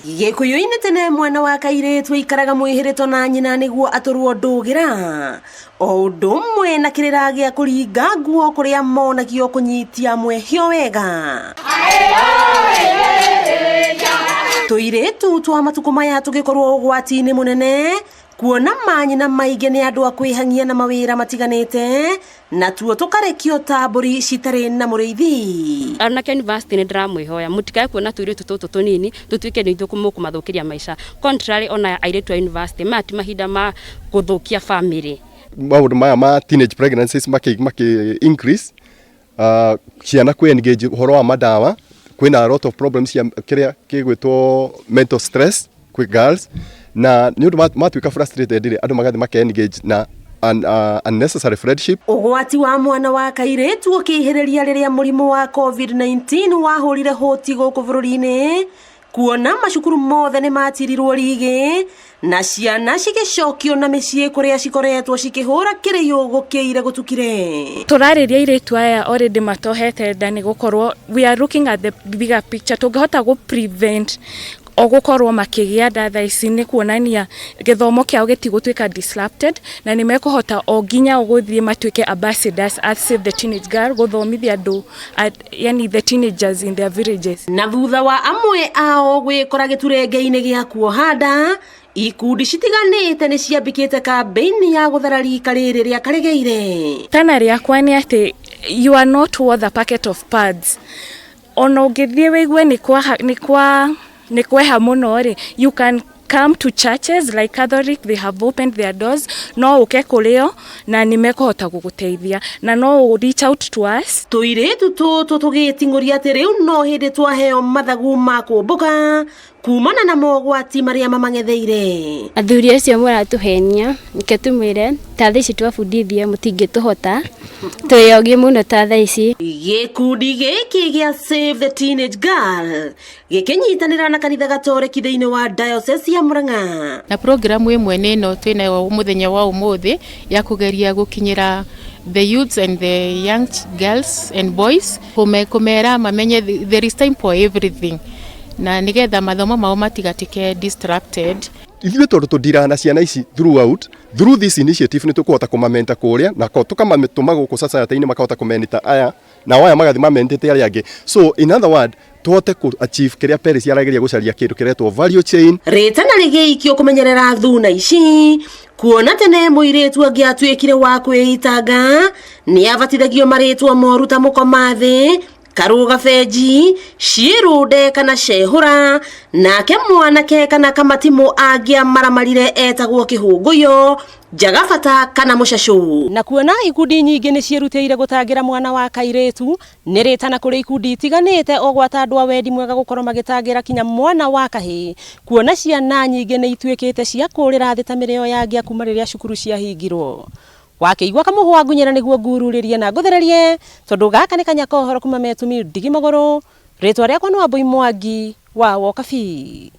Gĩkũyũ-inĩ tene mwana wa kairĩtu aikaraga mwĩhĩrĩto na nyina nĩguo atũrwo ndũgĩra o ũndũ ũmwe na kĩrĩra gĩa kũringa nguo kũrĩa monagio kũnyitia mwehio wega. Tũirĩtu twa matukũ maya tũgĩkorwo ũgwati-inĩ mũnene kuona manyina maingĩ nĩ andũ a kwĩhang'ia na mawĩra matiganĩte natuo tũkarekio ta mbũri citarĩ na mũrĩithi. Anake university nĩ ndĩramwĩhoya mũtikae kuona tũirĩtu tũtũ tũnini tũtuĩke nĩ ithuĩ mũkũmathũkĩria maica. Contrary, ona airĩtu a university maya ti mahinda ma gũthũkia family. Maũndũ maya ma teenage pregnancies makĩ increase, ciana kwĩ engage ũhoro wa madawa, kwĩna a lot of problems cia kĩrĩa kĩgwĩtwo mental stress kwĩ girls, na nĩ ũndũ matuĩka frustrated rĩ, andũ magathiĩ make engage na unnecessary friendship. Ũgwati wa mwana wa kairĩtu ũkĩihĩrĩria rĩrĩa mũrimũ wa COVID-19 wahũrire hũti gũkũ bũrũri-inĩ, kuona macukuru mothe nĩ matirirwo rigĩ na ciana cigĩcokio na mĩciĩ kũrĩa cikoretwo cikĩhũra kĩrĩyũ gũkĩire gũtukire. Tũrarĩria airĩtu aya already matohete nda nĩ gũkorwo we are looking at the bigger picture. Tũngĩhota gũ prevent o gũkorwo makĩgĩa nda thaa ici, nĩ kuonania gĩthomo kĩao gĩtigũtuĩka disrupted na nĩ mekũhota o nginya gũthiĩ matuĩke ambassadors at Save the Teenage Girl, gũthomithia andũ yani the teenagers in their villages. Na thutha wa amwe ao gwĩkora gĩturenge-inĩ gĩa kuoha nda, ikundi citiganĩte nĩ ciambĩkĩte kambĩini ya gũthara rika rĩrĩ rĩa karegeire. Tana rĩakwa nĩ atĩ you are not worth a packet of pads. Ona ũngĩthiĩ wĩigue nĩ kweha mũno rĩ, you can come to churches like Catholic, they have opened their doors. No ũke kũrĩo na nĩ mekũhota gũgũteithia na no reach out to us. Tũirĩtu tũtũ tũgĩting'ũria atĩ rĩu no hĩndĩ twaheo mathagu ma kũmbũka kumana na mogwati marĩa mamang'etheire. Athuri acio mũratũhenia, reke tũmwĩre ta thaa ici twabundithia mũtingĩtũhota, twĩyogie mũno ta thaa ici. Gĩkundi gĩkĩ gĩa Save the Teenage Girl gĩkĩnyitanĩra na kanitha gatoreki thĩinĩ wa diocese ya Murang'a. Na programu ĩmwe nĩ ĩno twĩnayo mũthenya wa ũmũthĩ ya kũgeria gũkinyĩra the youths and the young girls and boys, kũmera mamenye there is time for everything na nigetha mathomo mao matigatuĩke distracted. Ithuĩ tondũ tũndiraga na ciana ici throughout, through this initiative nĩ tũkũhota kũmamenta kũrĩa na tũkamatũma gũkũ society-inĩ, makahota kũmenita aya nao aya magathiĩ mamentĩte arĩa angĩ. So in other word, tũhote kũ achieve kĩrĩa Peris arageria gũcaria, kĩndũ kĩretwo value chain. Rĩtana rĩgĩikio kũmenyerera thuna ici, kuona tene mũirĩtu angĩatuĩkire wa kwĩitanga nĩ abatithagio marĩtwa moru ta mũkomathĩ, karũga benji, ciĩrũnde kana cehũra, nake mwanake kana kamatimũ angĩamaramarire etagwo kĩhũngũyo, njagabata kana mũcacũ. Na kuona ikundi nyingĩ nĩ ciĩrutĩire gũtangĩra mwana wa kairĩtu, nĩ rĩtana kũrĩ ikundi itiganĩte o gwata andũ a wendi mwega gũkorwo magĩtangĩra kinya mwana wa kahĩĩ, kuona ciana nyingĩ nĩ ituĩkĩte cia kũrĩra thĩ ta mĩrĩo ya ngĩa kuma rĩrĩa cukuru ciahingirwo. Wakĩigua kamũhwa ngunyĩra nĩguo ngururĩrie na ngũthererie, tondũ gaka nĩ kanya ka ũhoro kuma metumi ndigi magũrũ. Rĩtwa rĩakwa nĩ Wambui Mwangi wa Wokabi.